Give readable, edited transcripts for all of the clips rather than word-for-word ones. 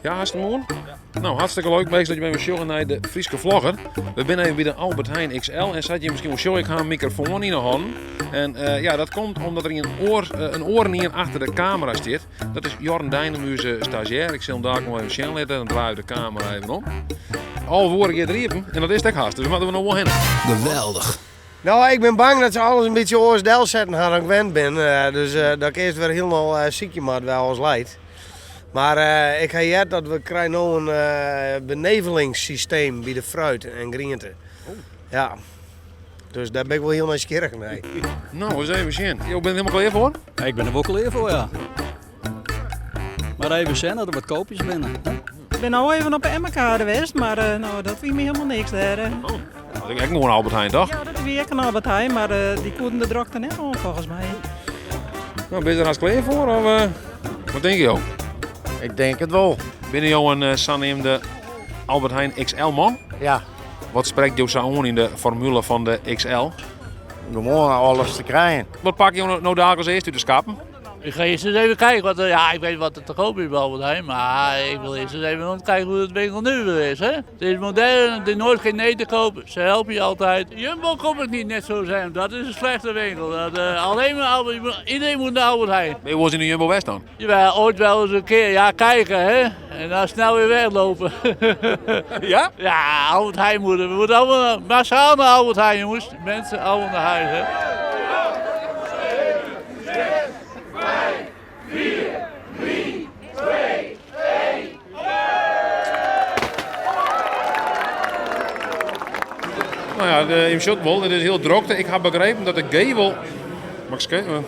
Ja, hast 'm oan? Nou, hartstikke leuk meest dat je even sjogge nei de Fryske vlogger. We binne even by de Albert Heijn XL en sa't je miskien wol sjogge, ik ha in mikrofoan yn 'e hannen. En eh, ja, dat komt omdat der ien oar, eh, in oaren achter de kamera stiet. Dat is Jorn Deinum, ús stagiair. Ik sil him dalik noch even sjen litte, dan draaie we de kamera even om. 11 oere giet er iepen en dat is it ek hast, dus we moatte no wol hinne. Geweldich. Nou, ik bin bang dat se alles in bytsje oars delsetten ha dan ik wend bin. Dus dat ik earst wer hielendal sykje moat wêr alles leit. Mar ik ha heard dat we krije no in benevelingssysteem by de fruit en griente. Ja. Dus dêr bin ik wol hiel nijsgjirrich nei. No, ris even sjen. Jo binne der helemaal klear foar? Ik bin der wol klear foar, ja. Mar even sjen dat der wat koopjes binne. Ik bin no even op de Emmerkade west, mar eh, no, dat wie my helemaal niks dêr. Eh. Oh, dat is ek gewoan Albert Heijn, toch? Ja, dat wie ek in Albert Heijn, mar eh, dy koenen de drokte net oan folgens my. No, bin je der hast klear foar? Of, eh, wat tinke jo? Ik tink it wol. Binne jo in eh, saneamde Albert Heijn XL-man? Ja. Wat sprekt jo sa oan yn de formule fan de XL? Gewoan alles te krijen. Wat pakke jo no dalik as earste út de skappen? Ik ga eerst eens even kijken wat er, ja, ik weet wat er te koop is bij Albert Heijn, maar ik wil eerst eens even rondkijken hoe het winkel nu weer is. Hè? Het is modern, het is nooit geen nee te koop, ze helpen je altijd. Jumbo kom ik niet net zo zijn, dat is een slechte winkel. Dat, eh, alleen maar Albert, iedereen moet naar Albert Heijn. Ben je wel eens in de Jumbo West dan? Jawel, ooit wel eens een keer, ja, kijken hè. En dan snel weer weglopen. Ja? Ja, Albert Heijn moet. We moeten allemaal massaal naar Albert Heijn, jongens. Mensen allemaal naar huis, hè. 5, 4, 3, 2, 1. Nou ja, de, yn Sjotwol, it is hiel drokte. Ik ha begrepen dat de gevel. Mag ik eens kijken?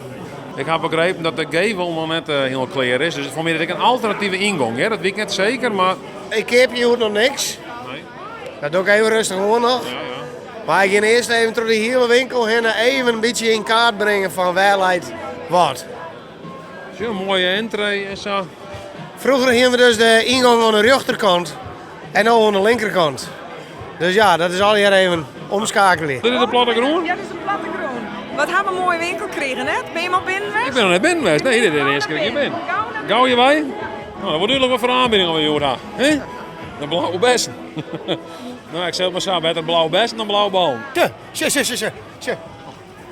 Ik ha begrepen dat de gevel noch net eh, hiel klear is. Dus foar my is it ek in alternative yngong. Ja, dat wit ik net seker, mar. Ik keapje hjoed noch niks. Nee. Dat doch ik even rêstich oan noch. Ja, ja. Mar ik gean earst even troch de hiele winkel hinne, even in bytsje yn kaart bringe fan wêr leit wat. Sjoch, in moaie entree en sa. Froeger hiene we dus de yngong oan de rjochterkant en no oan de linkerkant. Dus ja, dat is allegear even omskeakelje. Dit is de plattegrûn? Ja, dit is de plattegrûn. Wat ha we in moaie winkel krigen, net? Binne je al binnen west? Ik bin noch net binnen west. Nee, dit is de earste kear dat ik hjir bin. Gau hjirwei? No, dat wurdt dúdlik wat foar oanbieding we hjoed ha. Hè? De blauwe bessen. No, ik sis mar sa, better blauwe bessen dan blauwe ballen. Tje, sje, sje, sje, sje.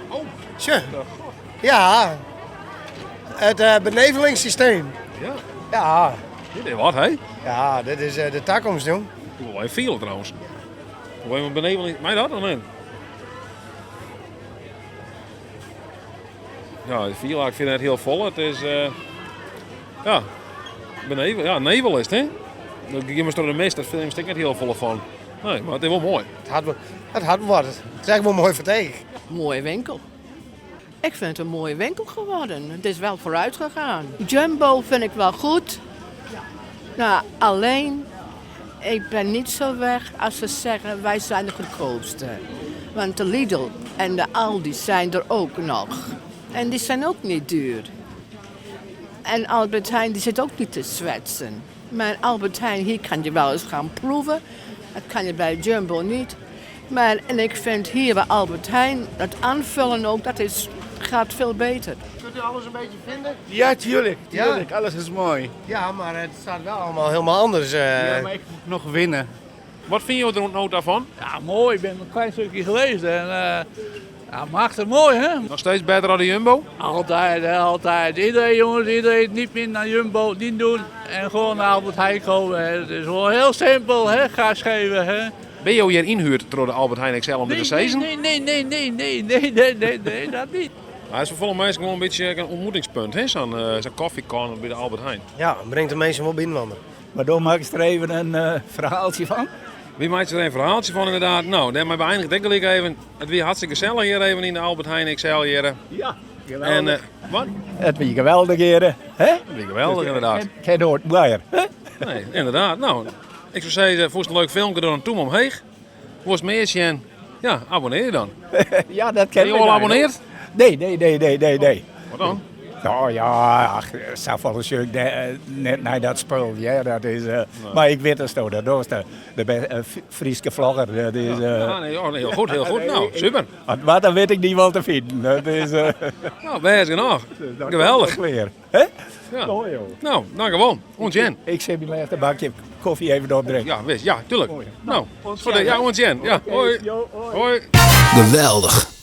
Oh. Sje. Ja, it eh, benevelingssysteem. Ja. Ja. Dit is wat, hè? Ja, dit is eh, de takomst, jong. Ik wol even fiele trouwens. Ik wol even beneveling. Mei dat of net? Ja, de fiel, ik fyn it net hiel folle. It is, eh, ja, benevel, ja, nevel is it, hè? Dan gean we troch de mist, dêr fiel ik net hiel folle fan. Nee, mar it is wol moai. It hat, it hat wat. It is echt wol moai foar it each. Mooie winkel. Ik vind het een mooie winkel geworden. Het is wel vooruit gegaan. Jumbo vind ik wel goed. Nou, alleen, ik ben niet zo weg als ze zeggen wij zijn de goedkoopste. Want de Lidl en de Aldi zijn er ook nog. En die zijn ook niet duur. En Albert Heijn die zit ook niet te zwetsen. Maar Albert Heijn, hier kan je wel eens gaan proeven. Dat kan je bij Jumbo niet. Maar, en ik vind hier bij Albert Heijn, dat aanvullen ook, dat is, gaat veel beter. Kunt u alles een beetje vinden? Ja, tuurlijk, tuurlijk. Alles is mooi. Ja, maar het staat wel allemaal helemaal anders. eh. Ja, maar ik moet nog winnen. Wat fine jo der no ta fan? Ja, mooi. Ik ben een klein stukje geweest en eh, ja, machtig mooi, hè? Noch steeds better dan de Jumbo? Altijd, hè, altijd. Iedereen, jongens, iedereen niet meer naar Jumbo, niet doen. En gewoon naar Albert Heijn komen. Hè. Het is gewoon heel simpel, hè? Gas geven, hè? Binne jo hjir ynhuurd troch de Albert Heijn XL om dit te sizzen? Nee, nee, nee, nee, nee, nee, nee, nee, nee, dat niet. Hy is foar folle minsken gewoan in bytsje in ûntmoetingspunt, hè? Sa'n eh, sa'n koffiecorner by de Albert Heijn. Ja, bringt de minsken wol byinoar. Mar do makkest der even in eh, ferhaaltsje fan? Wy meitsje der in ferhaaltsje fan ynderdaad. No, dêrmei beëindiget ek gelyk even. It wie hartstikke gesellich hjir even yn de Albert Heijn XL hjir. Ja, En, geweldich. eh, wat? It wie geweldich hjir, hè? It wie geweldich ynderdaad. Kin noait moaier, hè? Nee, ynderdaad. No, ik soe sizze, fûnst it in leuk filmke, doch in tûm omheech. Wolst mear sjen? Ja, abonnearje dan. Ja, dat kin Binne jo al abonneard? Nee, nee, nee, nee, nee, nee. Wat dan? Nou ja, ach, safolle sjoch ik net nei dat spul. Ja, dat is, mar ik wit datsto dat dochst. De, de eh, Fryske vlogger. Dat is, Ja, nee, oh, nee, hiel goed, hiel goed. No, super. Wat, dan wit ik dy wol te finen. Dat is, No, bêst genôch. dat Geweldich. Klear. Hè? Ja. Moai, joh. No, dankewol. Oant sjen. Ik sil myn lêste bakje kofje even opdrinke. Ja, wis. Ja, tuurlijk. Mooi. No, ja, oant sjen. Ja, hoi. Jo, hoi. Hoi. Geweldich.